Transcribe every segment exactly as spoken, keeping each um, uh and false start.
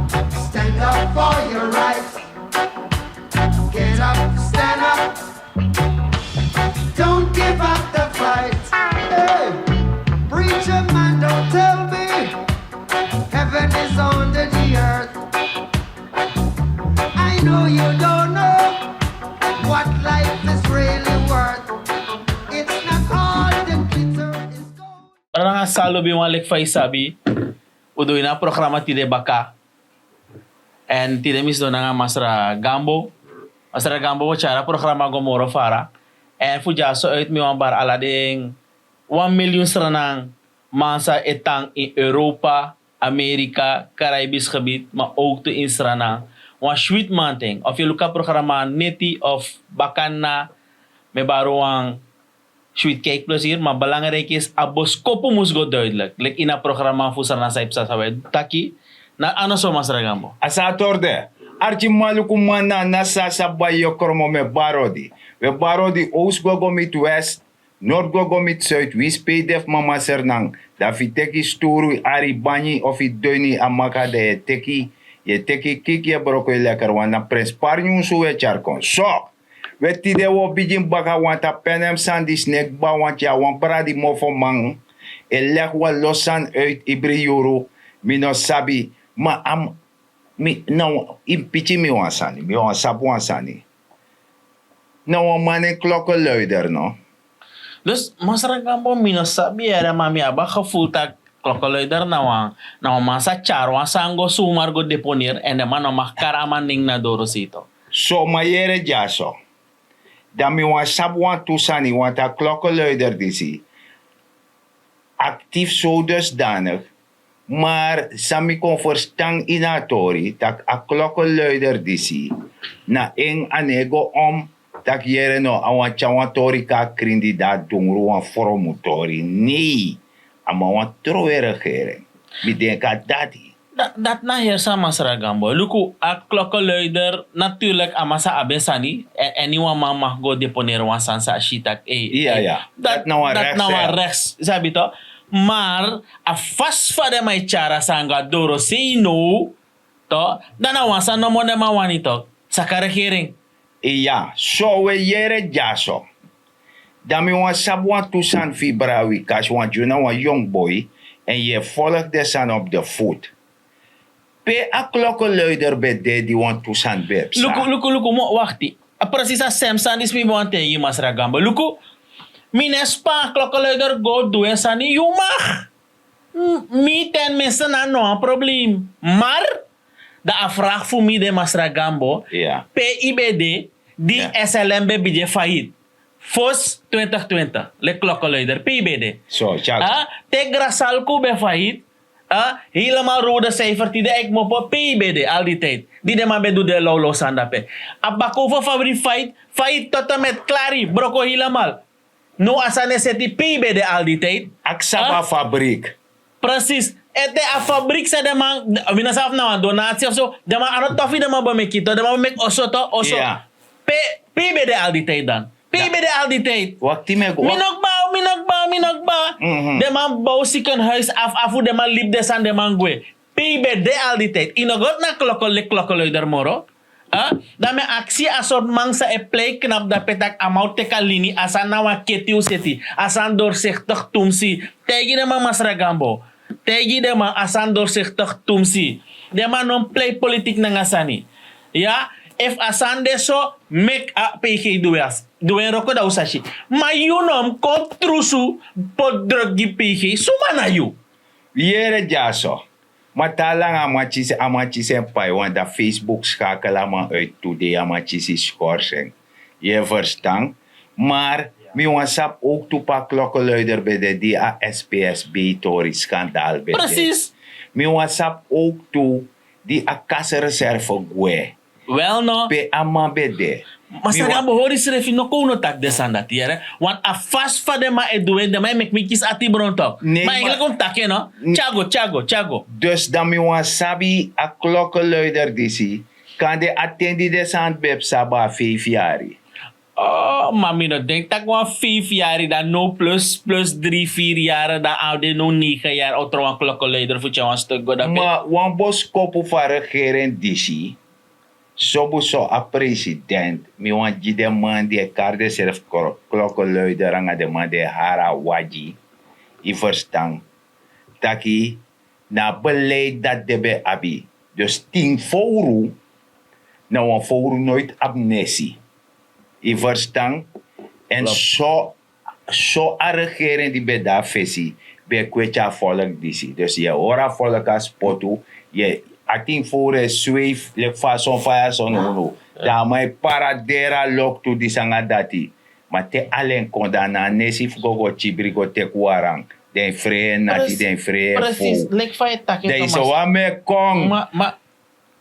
Stand up for your rights. Get up, stand up. Don't give up the fight. Hey, preacher man, don't tell me heaven is under the earth. I know you don't know what life is really worth. It's not all the glitter is gold. Brada nanga sa lobi wan leki fa yu sabi. Un du ini a programa tide baka. Èn tide mi sidon nanga Masra Gambo. Masra Gambo, wi o tyari a programa go moro fara. Èn fu dyaso uit mi wani bari ala den wan milyun Sranan man san e tan in Europa, Amerika, Karaibis gebied, ma ook tu in Sranan. Wan switi manten. Of yu luku a programa neti of bakana, mi e bari wan switi kijkplezier, ma belangrijk is, a boskopu mus go duidelijk. Leki ini a programa fu Sranan san yu psa san wi e taki. Na ano so Masra Gambo. A sa torde. Arki maluku man na, na sa sa bai yu kromo mi e bari odi. Wi e bari odi, oost go go miti west, noord go go miti zuid. Winsi pe yu de fu mama Sranan, dan fu yu teki sturu, yu ari, banyi of yu doini a maka, dan yu e teki, yu e teki kiki, yu e broko yu lekker wan. Na prenspari nyunsu wi e tyari kon. So, we tide wi o bigin baka, want a penem sani disi no e kba, want yu na wan brada mofoman, e legi wan lo sani uit ibri yuru. Mi no sabi, ma a mi, na wan, yu mus piki mi wan sani, mi wani sabi wan sani. Na wan man nen Klokkenluider, no? Dus Masra Gambo, mi no sabi yere, ma mi abi a gevoel tak' Klokkenluider na wan, na wan man sa tyari wan sani go zomaar go deponeri, èn den man no mag kari a man nen na dorosei tu. So, ma yere dyaso. Dan mi wani sabi wantu sani, want a Klokkenluider disi actief zo dusdanig. Maar san mi kon ferstan ini a tori, tak' a Klokkenluider disi, na en a no e go om tak' yere no, a wani tyari wan tori kon na krin di de a dungru, wan fromu tori. Nee, a man wani trowe regering. Mi denki a dati. Da-, dati na heri san Masra Gambo. Luku, a Klokkenluider, natuurlijk a man sa abi en sani, èn anyone man mag go deponeri wan sani san a si tak', ei, ei, dati na wan rechts, sabi tu. Maar a fasi fa den man e tyari a sani go na dorosei now, tu, dan na wan sani nomo den man wani tu. Saka regering. Iya, so we yere dyaso. Dan mi wani sabi wantu sani fu yu, brada Wikas, want yu na wan yongu boi, èn yu e folg den sani op de voet. Pe a Klokkenluider ben de di wantu sani ben e psa? Luku, luku, luku, mi o wakti. A precies a sem sani disi mi ben wani taigi yu, Masra Gambo. Luku, mi no e span a Klokkenluider go du en sani, yu mag. M-, mi ten mensen na no wan probleem. Maar, dan a vraag fu mi de, Masra Gambo, pe yu ben de di S L M ben bigin failliet, fosi twintig twintig, leki Klokkenluider, pe yu ben de? So, tyari. Ah, te Grasalku ben failliet, ah, helemaal rode cijfer, tide a e kmopo, pe yu ben de al die tijd? Di den man ben du den lawlaw sani dape. A Bakofa fabriek failliet, failliet tot en met klari, broko helemaal. Now a sani e seti, pe yu ben de al die tijd? A cassava fabriek. Precies. Ete a fabriek san den man, wi no sabi na wan donatie of so, den man, a no tofi den man bo meki tu, den man bo meki oso tu, oso. Pe, pe yu ben de al die tijd dan? Pe yu ben de al die tijd? Wakti, mi e go. Mi no kba, mi no kba, mi no kba. Den man bow ziekenhuis af, afu den man libi den sani, den man gwe. Pe yu ben de al die tijd? Yu no go na Klokken, leki Klokkenluider moro. Ah, dan mi e aksi a sortu man san e plei knap dape, tak' a man o teki a lini, a sani na wan keti un seti, a sani doorzichtig tumsi. Taigi den man, Masra Gambo. Taigi den man, a sani doorzichtig tumsi. Den man no mus plei politiek nanga sani. Ya, efu a sani de so, meki a P G du en, du en wroko, dan un sa si. Ma yu no mus kon trusu, poti druk gi P G. Suma na yu? Yere dyaso. Ma te a langa a man kisi, a man kisi en pai, want dan Facebook schakel a man uit, today a man kisi schorsing. Yu e ferstan? Maar mi wani sabi ook tu pe a Klokkenluider ben de di a S P S B tori skandaal ben de. Precies. Mi wani sabi ook tu di a kasreserve gwe. Wel no. Pe a man ben de. Masra Gambo, hori srefi, no kon un no taki den sani dati, yere. Want a fasi fa den man e du en, den man e meki mi kisi ati bron tok. Ma eigenlijk un taki en, no? Tyago, tyago, tyago. Dus dan mi wani sabi, a Klokkenluider disi, kande a ten di den sani ben psa, a feifi yari. Oh, ma mi no denk taki wan vijf yari dan no plus plus drie vier yari dan a de no negen yari outro wan klokkenluider fu tyari wan stuk go dan pe. Ma wan boskopu fu a regering disi, sobu so a president, mi wan gi den man di e kari den srefi klokkenluider nanga den man di e hari a wagi. Yu ferstan? Taki na a beleid dati den ben abi. Dus tin fowru na wan fowru noiti abi nesi. Yu ferstan? Èn so so a regering di ben de na fesi ben kweti a folk disi. Dus yu e hori a folk a spotu. Yu e a tin fowru e sweifi leki fa a son faya son unu. Dan a man e paraderi a loktu disi nanga dati. Ma te alen kon dan na a nesi fu go go kibri go teki waran. Den frei en nati, den frei en fou. Leki fa yu e taki dan yu so wan meki kon.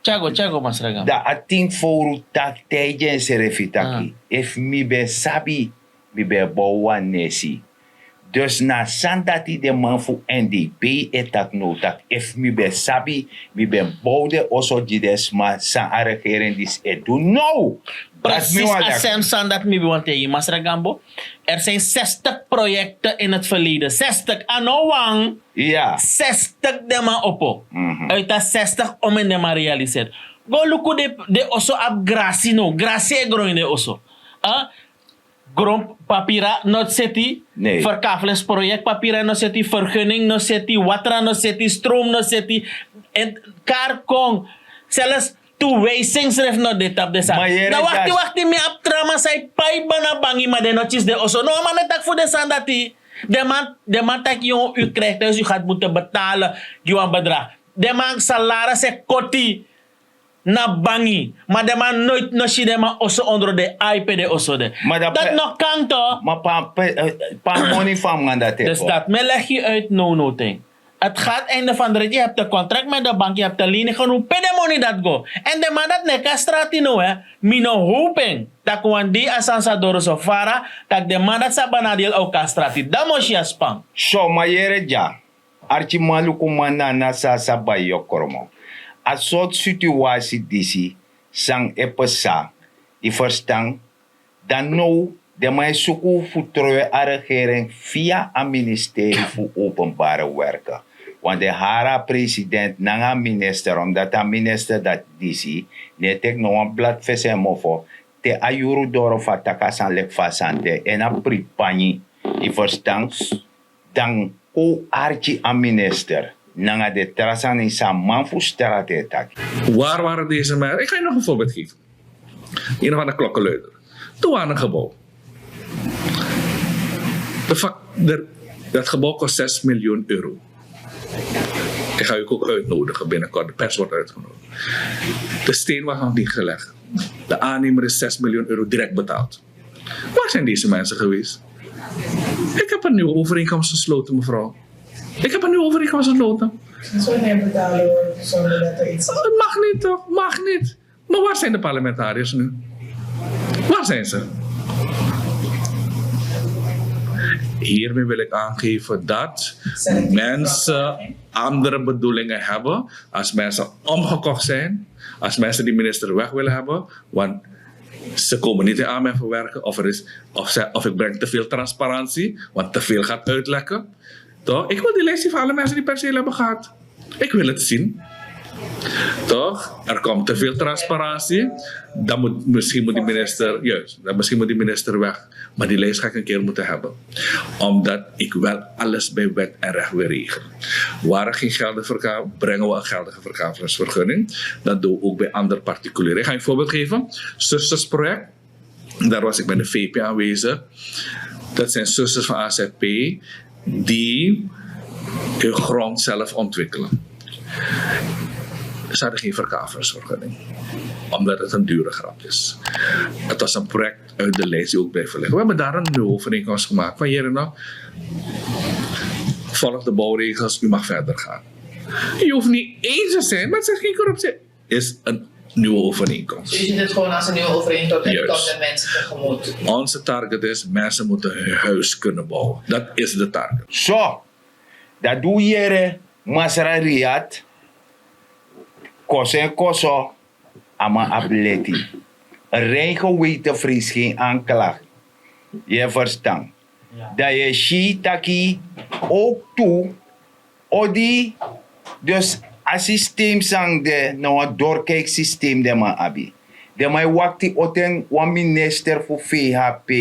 Tyago tyago masragan. Dan a tin fowru taki taigi ensrefi taki efu mi ben sabi, mi ben bow wan nesi. Dus na a sani dati den man fu n d p e taki now taki efu mi ben sabi, mi ben bow den oso gi den sma san a regering disi e du now. Dati mi wani taki. Presis a sem sani dati mi ben wani taigi masragan bo. Er sin zestig proyekten in heti verleden, zestig a no wan. Zestig den man opo. Uiti a zestig om en den man realiseri. Go luku den oso abi grasi no grasi e gron ini den oso. Gron papira no seti. Verkafles proyek papira no seti vergunning no seti watra no seti strom no seti. En kari kon. Selfs tu weising srefi no de tapu den sani. Dan wakti wakti mi abi tra man san e pai bana bangi ma den no kisi den oso no wan man no e taki fu den sani dati. Den man taki yu krijgi dan yu gati mutu betalen. Gi wan bedrag. Den man salaris e koti na bangi. Ma den man noiti no si den man oso ondro den ai pe den oso de. Dati no kan to. Ma pa moni fu a man dati e kon. Dus dati mi e legi yu uiti nownow ten. Heti gati einde fan de reti yu hebi te kontrak met de banki yu hebi te leni genoeg pe den moni dati go. Èn den man dati no e kon na strati now. Mi no howpu en tak' wan dei a sani sa doro so fara tak' den man dati sa banadel a o kon na strati dan mi o si a span. So ma yere dya. Arkimanlukuman na a nasi a sa bai yu o kromo. A sortu situasi disi san e psa? Yu ferstan? Dan now den man e suku fu trowe a regering via a ministeri fu openbare werke. Wan den hari a president nanga a minister omdati a minister dati disi no e teki no wan blati fesi en mofo. Te a yuru doro fu a taki a sani leki fa a sani de èn a pripanyi. Yu ferstan? Dan kon arki a minister nanga den tra sani san a man fu strati e taki. Waar waren deze mensen? Ik ga je nog een voorbeeld geven. Een van de klokkenluider. Toen waren een gebouw. De, dat gebouw kost zes miljoen euro. Ik ga u ook uitnodigen binnenkort. De pers wordt uitgenodigd. De steen was nog niet gelegd. De aannemer is zes miljoen euro direct betaald. Waar zijn deze mensen geweest? Ik heb een nieuwe overeenkomst gesloten, mevrouw. Ik heb een nieuwe overeenkomst gesloten. Zo, nee, betalen we zonder dat er iets. Het mag niet, toch? Mag niet. Maar waar zijn de parlementariërs nu? Waar zijn ze? Hiermee wil ik aangeven dat mensen andere bedoelingen hebben. Als mensen omgekocht zijn, als mensen die minister weg willen hebben, want ze komen niet in aanmerking voor werken of, er is, of, ze, of ik breng te veel transparantie, want te veel gaat uitlekken. Toch? Ik wil die lijst zien van alle mensen die percelen hebben gehad. Ik wil het zien. Toch? Er komt te veel transparantie. Dan moet, misschien moet die minister, juist, dan misschien moet die minister weg. Maar die lijst ga ik een keer moeten hebben. Omdat ik wel alles bij wet en recht wil regelen. Waar er geen gelden verkaapt, brengen we een geldige verkaversvergunning. Dat doen we ook bij andere particulieren. Ik ga je een voorbeeld geven. Zustersproject. Daar was ik bij de V P aanwezig. Dat zijn zusters van A Z P die hun grond zelf ontwikkelen. Ze hadden geen verkaversvergunning, omdat het een dure grap is. Het was een project uit de lijst die ook bij verlegd. We hebben daar een nieuwe overeenkomst gemaakt van: hier en dan, volg de bouwregels, u mag verder gaan. Je hoeft niet eens te zijn, maar het is geen corruptie. Is een nieuwe overeenkomst. U ziet het gewoon als een nieuwe overeenkomst en u komt de mensen tegemoet. Onze target is: mensen moeten hun huis kunnen bouwen. Dat is de target. So, dati un yere, masra Riyad, koso en koso, a man abi leti. Rein geweten vrees geen aanklacht. Yu e verstan? Dan yu e si taki ook tu odi. Dus a systeem san de na wan doorkijksysteem den man abi. Den man e wakti oten wan minister fu vhp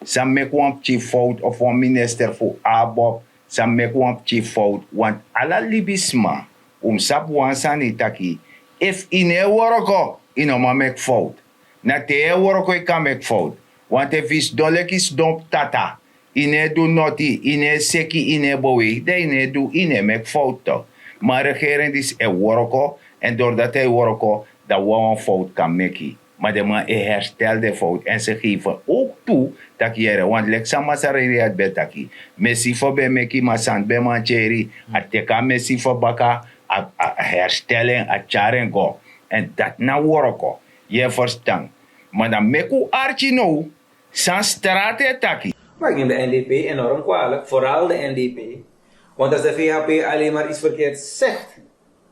san meki wan pikin fout of wan minister fu abob san meki wan pikin fout. Want ala libisma un mus sabi wan sani taki efu yu no e woroko yu no man meki fout. Na te yu e woroko yu kan meki fout. Want efu yu sidon leki sidon pu tata yu no e du noti yu no e seki yu no e beweigi dan yu no e du yu no e meki fout tok. Ma a regering disi e woroko èn dori dati a e woroko dan wawan fout kan meki. Ma den man e herstel den fout èn se geven owk tu tak' yere want leki san masra riyad ben taki, mesifo ben meki ma sani ben mantyeri. A teki a mesifo baka a herstel en a tyari en go. Èn dati na woroko. Yu e ferstan? Ma dan meki un arki now san strati e taki. Maar ik neem de N D P enorm kwalijk, vooral de N D P. Want als de V H P alleen maar iets verkeerd zegt,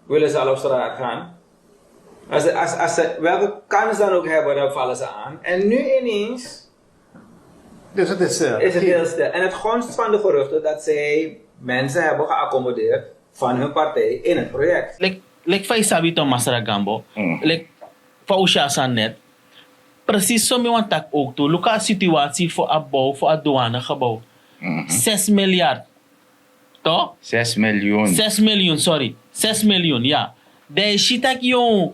willen ze al op straat gaan. Als ze, als, als ze welke kans dan ook hebben, dan vallen ze aan. En nu ineens Dus het is, eh, is het heel stil. En het gonst van de geruchten dat zij mensen hebben geaccommodeerd van hun partij in het project. Leki fa yu sabi to masra gambo, leki fa un si a sani net. Presis so mi wani taki owktu luku a situasi fu a bow fu a duane gebow. Sesi milyard to? Sesi milyun sori. Sesi milyun ya. Dan yu si tak' yu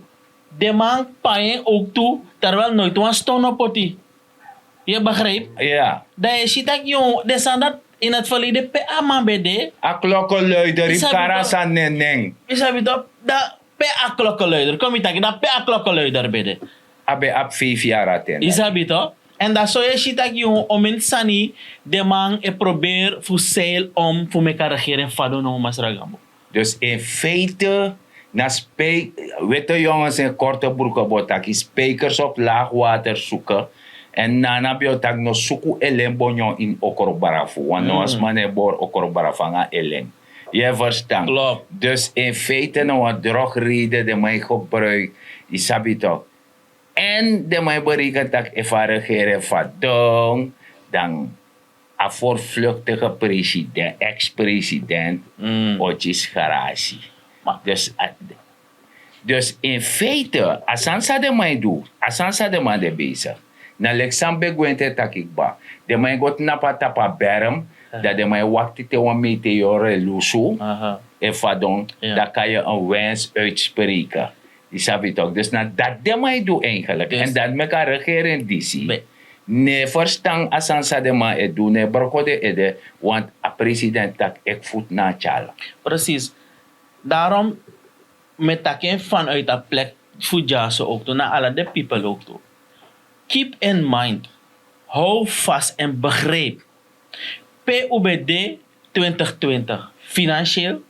den man pai en owktu terwel noiti wan ston no poti. Yu e begripi? Dan yu e si tak' yu den sani dati ini a ferleden pe a man ben de. A klokeluider yu mus kari a sani na en nen. Yu sabi to? Dan pe a klokeluider kon mi taki dan pe a klokeluider ben de? A ben abi feifi yari a ten. Yu sabi to? Èn dan so yu e si tak' yu ominti sani den man e proberi fu seil om fu meki a regering fadon no masra gambo. Dus in feite na spei wete yongens en korte bruke bo taki speikers op laagwater suke. Èn nana ben o taki no suku elen bonyon ini okrobrafu wan no wan sma no e bori okrobrafu nanga elen. Yu e ferstan? Dus in feite na wan drog rede den man e gebruiki. Yu sabi tok? Èn den man e bereken tak' efu a regering fadon dan a forfluktige president ex president o kisi garasi. Dus in feite a sani san den man e du, a sani san den man de besigi na leki san mi ben gwenti e taki kba. Den man e go tnapu na tapu a berm dan den man e wakti te wan meteor e lusu e fadon, dan kan yu en wens uitspreken. Yu sabi tok? Dus na dati den man e du eigenlik èn dati meki a regering disi no e ferstan a sani san den man e du no e broko den ede. Want a president taki eki futu na a tyala. Presis. Darom mi e taki en fanuiti a plek fu dyaso owktu na ala den pipel owktu. Kip in mind, how fast èn begripi pe un ben de twintig twintig finansieel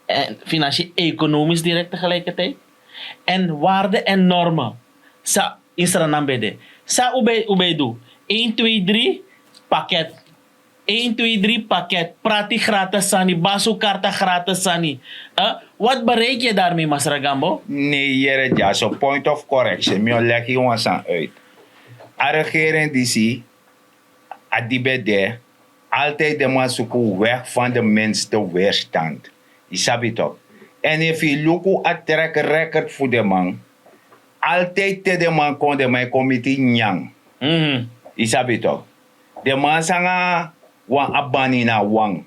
en finansieel ekonomisch direkt tegelijkertijd. En waarde en normen san in sranan ben de san un ben du, een twee drie pakket. Een twee drie pakket prati gratis sani basu karta gratis sani. Wat bereik yu daarmee masra gambo? Nee yere dyaso point of correction mi o legi wan sani uit. A regering disi a di ben de altijdi den man suku weg van de minste weerstand. Yu sabi tok? Èn efu yu luku a trek rekert fu den man altijdi te den man kon den man e kon miti nyan. Yu sabi tok? Den man sanga wan abani na a wan.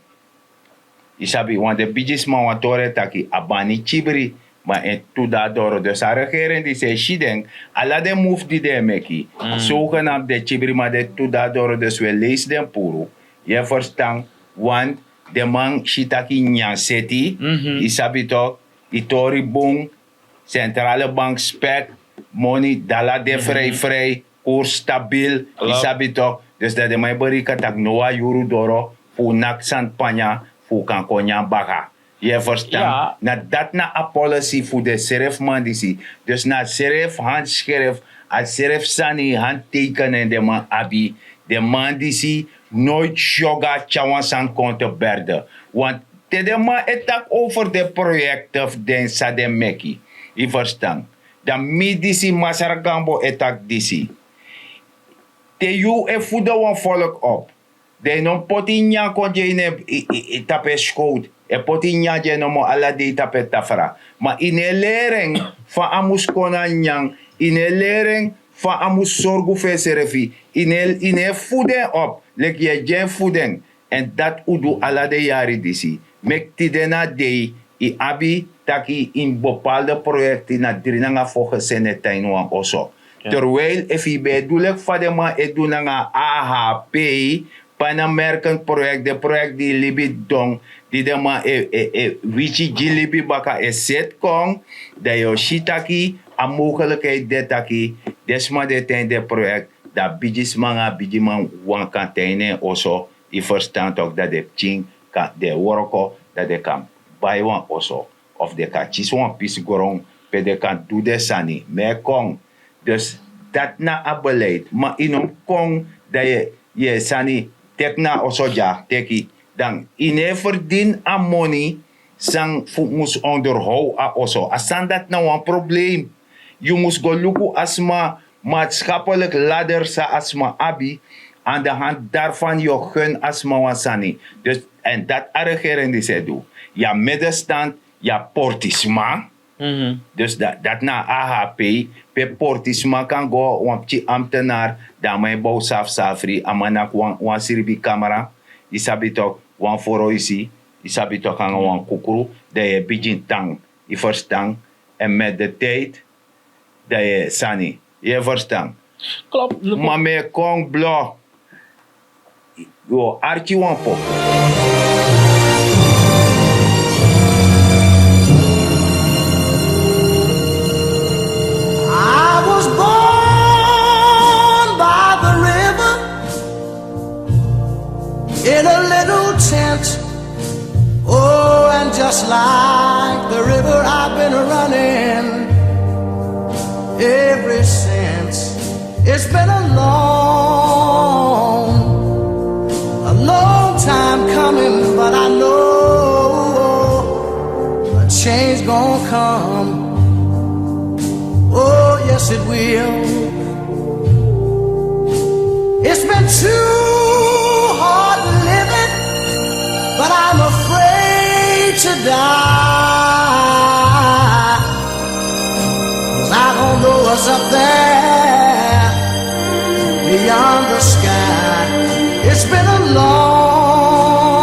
Yu sabi wan den bigisma wan tori e taki abani kibri. Ma en tu de a doro dus a regering disi e si den ala den mufu di den e meki. Sogenamdi den kibri ma den tu de a doro dus wi e leisi den puru. Yu e ferstan? Want den man si tak' yu nyan seti. Yu sabi tok? Yu tori bun. Sentrale bank spek moni dala de frei frei. Koers stabil. Yu sabi tok? Dus dan den man e bereken tak' no wan yuru doro fu un naki sani panya fu un kan kon nyan baka. Yu e ferstan? Na dati na a policy fu den srefi man disi. Dus na a srefi handskrif a srefi sani handteken en den man abi. Den man disi noiti syoga tyari wan sani kon te berde. Want te den man e taki over den proyekte fu den san den meki, yu ferstan? Dan mi disi masra gambo e taki disi. Te yu e fudu wan folk op, dan yu no mus poti nyan kon gi en ini en tapu en skowtu. E poti nyan gi en nomo ala dei tapu en tafra. Ma yu no e leri en fa a mus kon na nyan. Yu no e leri en fa a mus sorgu fu ensrefi. Yu no e fudu en op leki yu e gi en fudu en. Èn dati un du ala den yari disi. Meki tide na dei yu abi taki ini bepalde proyekti na dri nanga fo gesende tan ini wan oso. Terwijli efu yu ben e du leki fa den man e du nanga a a a p, panamerken proyekti den proyekti di yu libi don, di den man e wityi gi libi baka e seti kon, dan yu o si taki a mogelikheid de taki den sma di e tan ini den proyekti, dan a bigisma nanga a bigiman wawan kan tan ini en oso. Yu ferstan toki dati den pikin kan den e wroko, dati den kan bai wan oso, of den kan kisi wan pisi gron pe den kan du den sani. Mi e kon. Dus dati na a beleid ma yu no mus kon dan yu e sani teki na a oso dya teki, dan yu no e ferdini a moni san fu mus onderhow a oso a sani dati na wan probleem. Yu mus go luku a sma matskapelik lader san a sma abi. An de hand darfan yu o gun a sma wan sani. Dus èn dati a regering disi e du. Yu abi medestand, yu abi portisma. Dus dati na a a a p, pe portisma kan go wan pikin amtenar, dan a man e bow safsafri a man naki wan sribi kamera. Yu sabi toki wan foro yu si, yu sabi toki nanga wan kukru, dan yu e bigin tan. Yu ferstan? Èn met de tijdi dan yu e sani. Yu e ferstan? Ma mi e kon blo. Yu o arki wan poku. I was born by the river in a little tent. Oh, and just like the river, I've been running ever since. It's been a long, a long time coming, but I know a change gonna come. Oh, yes, it will. It's been too hard living, but I'm afraid to die. 'Cause I don't know what's up there beyond the sky. It's been a long,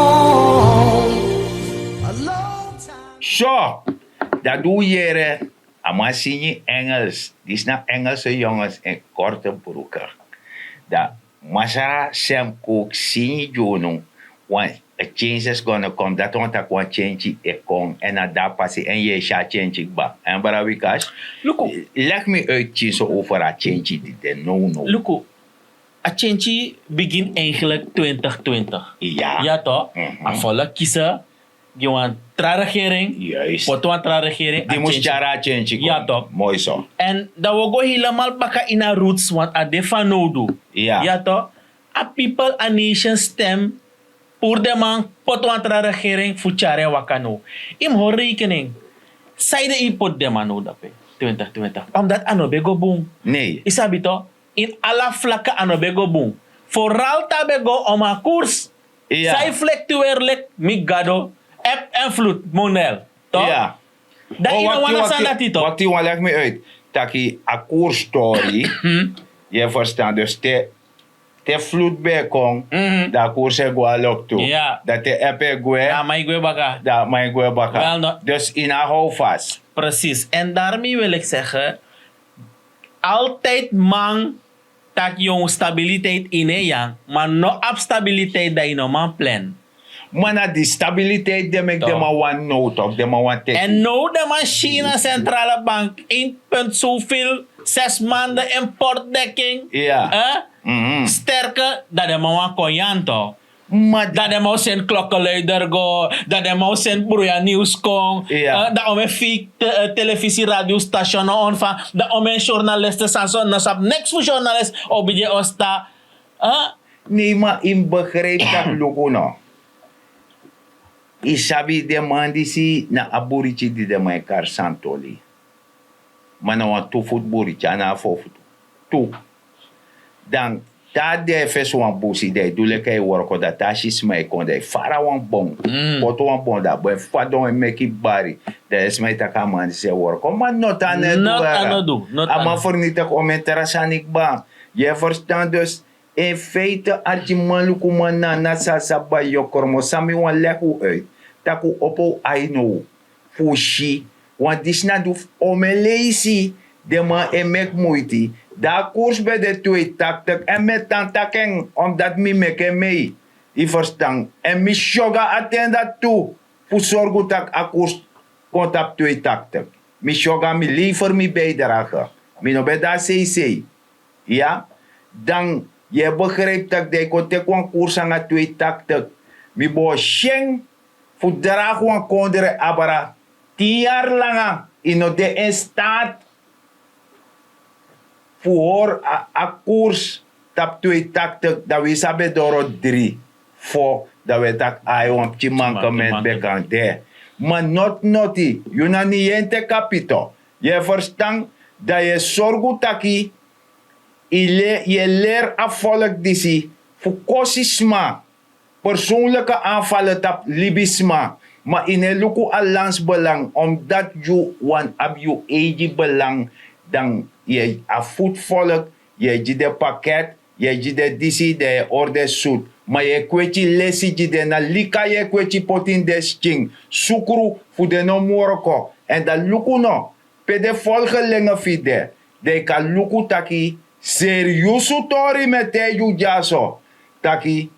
a long time. So, dati un yere. A man singi Engels, disi na Engelse yongens in korte broeke. Dan masra Sam Cooke singi gi unu wan changes gonna come. Dati wani taki wan change e kon èn na di a pasi èn yu e si a change kba. Èn bra Wikas, luku, leg mi uit pikinso over a change di de nownow. Luku, a change begin eigenlijk twintig twintig. Ya, ya toch? A volk kisi gi wan tra regering, poti wan tra regering. Di mus tyari a change kon. Ya toch? Moi so. Èn dan wi o go helemaal baka ini a roots want a de fanowdu. Ya toch? A people, a nation stem puru den man poti wan tra regering fu tyari en waka now. Yu mus hori rekening. Sanede yu poti den man now dape twintig twintig? Omdat a no ben go bun. Nei, yu sabi toch? Ini ala flaka a no ben go bun. Foral te a ben go om a koers. San yu flekti weri leki mi gado, èp èn flutu monel. Toch? Dan yu no wani a sani dati toch? Wakti wan leg mi uit. Taki a koerstori. Yu e ferstan dus te flutu ben e kon, dan a koers e gwe a loktu. Dan te èp e gwe, dan a man e gwe baka. Dan a man e gwe baka. Dus yu no a how fast. Presis èn dari mi wil eki sege, altijdi man taki yu o mus stabiliteit ini en yang, ma no abi stabiliteit dan yu no man plan. Ma na di stabiliteit den meki den man wani now tok den man wani teki. Èn now den man si ini a sentrale bank, ini punt soveel, ses manden importdeking, sterke, dan den man wani kon yan tok. Dan den man o seni klokkeluider go, dan den man o seni bruya niws kon, dan o men fik telefisi radio station no ontfang, dan o men journaliste san so no sabi niks fu journalist o bigin osta. Nei ma yu mus begrijpi tak' luku no. Yu sabi den man disi na a buriti di den man e kari santoli. Ma na wan tu futu buri tyari na a fo futu tu. Dan te a de e fesi wan busi dan e du leki a e woroko dan te a si sma e kon dan e fara wan bon, poti wan bon dan a bon e fadon e meki bari. Dan den sma e taki a man disi e woroko ma noti a no e du. A man fernitigi omen tra sani kba. Yu e ferstan? Dus en feite arkimanlukuman na a nasi a sabi bai yokromo san mi wani leki un uit, tak' un opo un ai now fu un si. Wan disi na di fu omen leisi den man e meki muiti. Dan a koers ben de tweetaktik èn mi e tan taki en omdati mi meki en mei. Yu ferstan? Èn mi syoga a ten dati tu fu sorgu tak' a koers kon tapu tweetaktik. Mi syoga mi lever mi beidrage. Mi no ben de a seisei. Ya, dan yu e begripi tak' dan yu kon teki wan koers nanga tweetaktik. Mi bo si en fu dragi wan kondre abra tin yari langa. Yu no de in staat fu hori a koers tapu tweetaktik dan wi sabi e doro dri fo dan wi e taki ai wan pikin mankemen ben kan de. Ma noti noti yu na ni yu en teki a pito. Yu e ferstan? Dan yu e sorgu taki yu e leri a folki disi fu kosi sma. Personlike anfale tapu libisma. Ma yu no e luku a lansi belang omdati yu wani abi yu eigi belang. Dan yu e a futu folki, yu e gi den paket, yu e gi den disi dan yu e hori den sutu. Ma yu e kweti lesi gi den na lika yu e kweti poti ini den skin sukru fu den no mu woroko. Èn dan luku no pe den folgelenge fu yu de. Dan yu kan luku taki seriyusu tori mi e taigi yu dyaso taki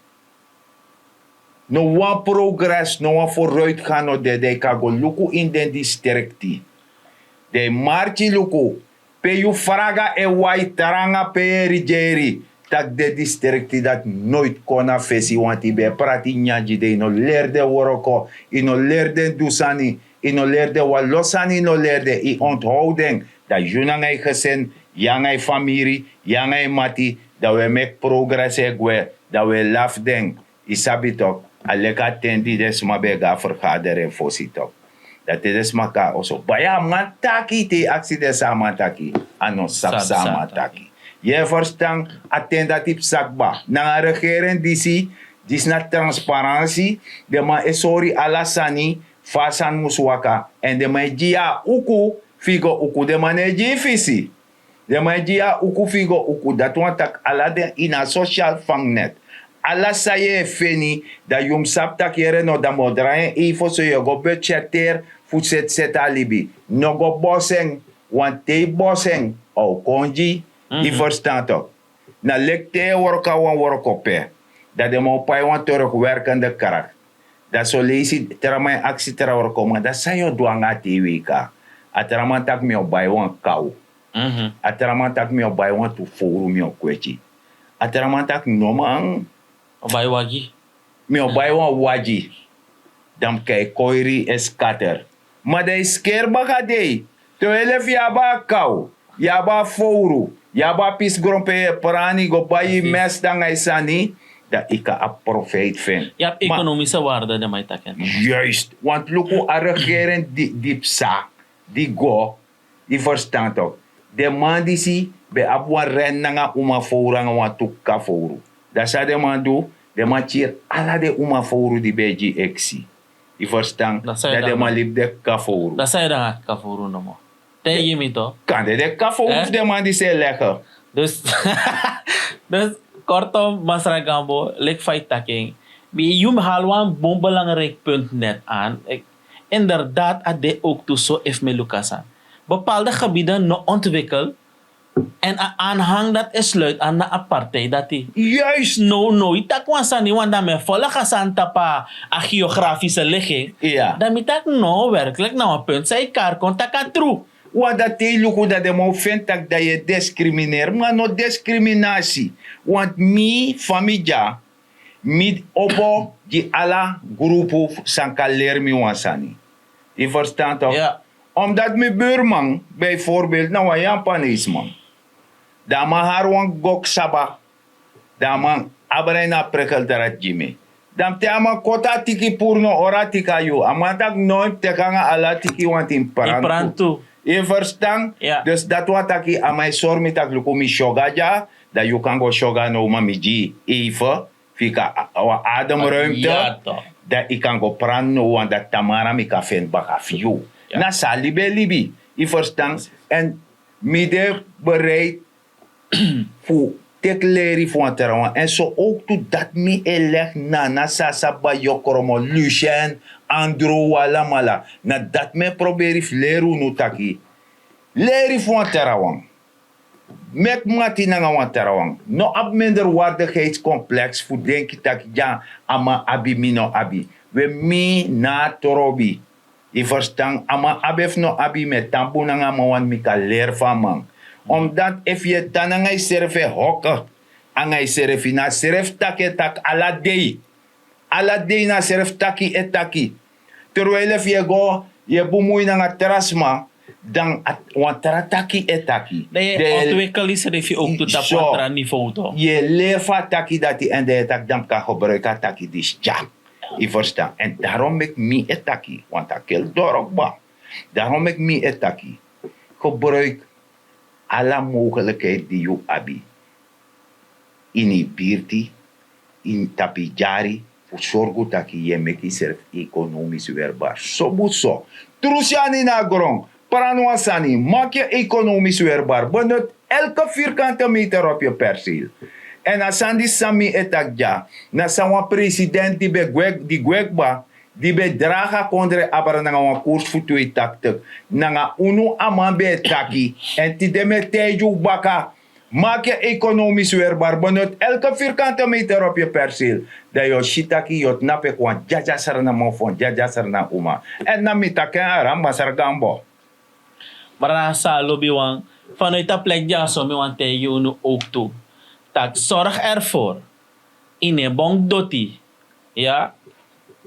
no wan progres no wan foruitgan no de dan yu kan go luku ini den distrikti. Dan yu marki luku pe yu fraga e wai tranga pe yu e rigeri. Tak' den distrikti dati noiti kon na fesi wanti yu ben e prati nyanyan gi den yu no leri den wroko, yu no leri den du sani, yu no leri den wan lo sani yu no leri den yu onthow den. Dan yu nanga yu gesin, yu nanga yu famiri, yu nanga yu mati, dan wi e meki progres e gwe. Dan wi e lafu den. Yu sabi toki a leki a ten di den sma ben e go na fergaderi en fosi toki. Dan te den sma kon na oso bai a man taki te yu aksi den san a man taki, a no sabi san a man taki. Yu e ferstan? A ten dati psa kba nanga a regeren disi. Disi na transparansi. Den man e sori ala sani fa a sani mus waka. Èn den man e gi yu a uku fu yu go uku den man no e gi yu fisi. Den man e gi yu a uku fu yu go uku dati wani tak' ala den ini a sosial fangnet ala san yu e feni. Dan yu mus sabi tak' yere no dan mi o drai en eifo so yu e go budgeteri fu seti seti a libi. No go bosi en. Wanten yu bosi en a o kon gi yu. Yu ferstan toki? Na leki te yu e woroko na wan woroko pe dan den man o pai wan torokwerkende krak. Dan soleisi tra man e aksi tra workoman dan san yu o du nanga a tei weika? A tra man taki mi o bai wan kaw. A tra man taki mi o bai wantu fowru mi o kweti. A tra man taki no man. Mi o bai wan wagi. Dan mi kai koiri e skater. Ma dan yu skeri baka dei. Te wi e lefi yu abi a kaw, yu abi a fowru, yu abi a pisi gron pe yu e prani go bai yu mesti nanga yu sani. Dan yu kan abi profeiti fu en. Yu abi ekonomise warde den man e taki en. Juist. Wantu luku a regeren di psa di go. Yu ferstan toki? Den man disi ben abi wan ren nanga uman fowru nanga wantu kafowru. Dan san den man du? Den man kiri ala den uman fowru di ben e gi eksi. Yu ferstan? Dan den man libi den kafowru. Dan san yu de nanga kafowru nomo? Taigi mi to. Kande den kafowru fu den man disi e lege. Dus dus kortom masra gambo leki fa yu taki en. Yu mus hali wan bun belangriki punt net an. Inderdaad a de ook tu so efu mi lukasan bepaalde gebieden no ontwikkel. En a aanhang dat is sluit aan na a partij dati. Juist. No no yu taki wan sani wan dan mi e volg a sani tapu a geografische ligging. Dan mi taki no werkelijk na wan punt san yu kari kon taki a tru. Want dati te yu luku dan den man o feni tak' dan yu e diskrimineri ma no diskriminasi. Want mi fa mi dya mi opo gi ala grupu san kan leri mi wan sani. Yu ferstan toki? Omdati mi burman bijvorbelt na wan yampanesman. Dan a man hari wan goksaba. Dan a man abra ini a prekeldrati gi mi. Dan mi te a man koti a tiki puru no ori a tiki na yu a man taki no yu mus teki nanga ala a tiki wanti yu mus prantu. Yu e ferstan? Dus dati wani taki a man e sori mi taki luku mi syoga dya, dan yu kan go syoga na uman mi gi yu eife, fu yu kan a- wan ademruimte, dan yu kan go prani no wan, dan tamara mi kan feni baka fu yu. Na so a libi e libi. Yu ferstan? Èn mi de bereid fu teki leri fu wan trawan. Èn so owktu dati mi e legi nana sasa bayokromo lusen andro walamala. Na dati mi e proberi fu leri unu taki leri fu wan trawan. Meki mati nanga wan trawan. No abi minderwaardigheidskompleks fu denki taki dya a man abi mi no abi. We mi na a trobi. Yu ferstan? A man abi efu no abi mi e tan bun nanga a man wani mi kan leri fu a man. Omdati efu yu e tan nanga yusrefi e hoke nanga yusrefi na srefi taki e taki ala dei. Ala dei na srefi taki e taki. Terwel efu yu e go yu e bun mui nanga tra sma, dan wan tra taki e taki. Dan yu e ontwikel yusrefi owktu tapu wan tra nivow. Yu e leri fu a taki dati èn dan yu e taki dan mi kan gebruiki a taki disi dya. Yu ferstan? Èn darom meki mi e taki wantu a keli doro kba. Darom meki mi e taki gebruiki ala mogelikheid di yu abi ini yu birti, ini tapu yu dyari, fu sorgu taki yu e meki yusrefi ekonomis werbar sobun so. Trusi ani na gron, prani wan sani, maki yu ekonomis werbar, benut elke virkante meter op yu perseel. Èn a sani disi san mi e taki dya, na san wan president di ben gwe di gwe kba, di ben dragi a kondre abra nanga wan kurs fu twee taktik, nanga unu a man ben e taki. Èn tide mi e taigi un baka, maki yu ekonomis werbar, benut elke virkante meter op yu perseel, dan yu o si taki yu o tnapu eki wan dyadya srna man fu wan dyadya srna uma. Èn na mi taki en aran masra gambo. Brada san a lobi wan, vanuit a plek dyaso mi wani taigi unu owktu tak' sorg ervor, yu no e bon doti. Ya,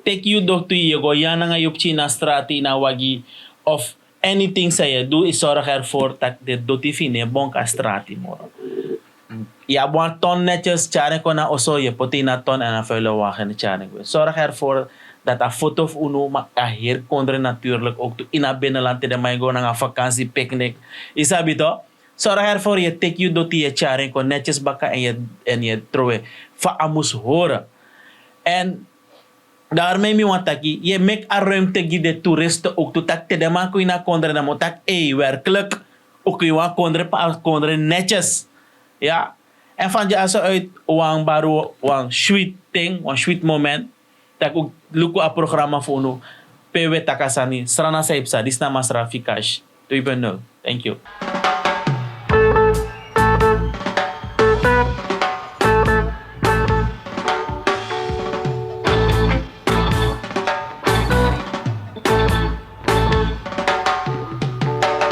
teki yu doktu yu e go nyan nanga yu pikin na strati ini a wagi of anything san yu e du, yu sorg ervor tak' den doti fu yu no e bon kon na strati moro. Yu abi wan ton netyes tyari en kon na oso, yu e poti ini a ton èn a fuilen wagi en tyari en gwe. Sorg ervor dati a foto fu unu maki a heri kondre natuurlik owktu ini a binnenland te den man e go nanga vakansi picnic. Yu sabi to. Sorg ervor yu e teki yu doti yu e tyari en kon netyes baka èn yu e trowe fa a mus hori. Èn daarmei mi wani taki yu e meki a ruimte gi den toeriste owktu tak' te den man kon ini a kondre dan mi o taki ei werklik, un kon ini wan kondre pe a kondre netyes. Ya. Èn fan dyaso uit wan baru wan switi ting wan switi moment. Tak' un luku a programa fu unu pe un e taki a sani srana san yu psa disi na masra fikash tu yu ben nul. Thank you.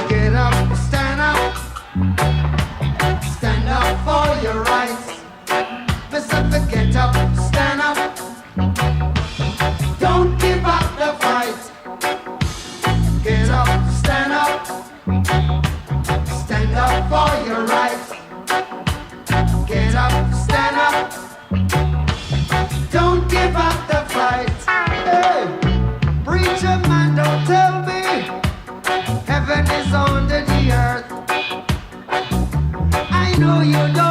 Get up, stand up, stand up for your rights. Mister Get up, stand up. Don't give up the fight. Get up, stand up. Stand up for your rights. Get up, stand up. Don't give up the fight. Hey, preacher man, don't tell me heaven is under the earth. I know you don't.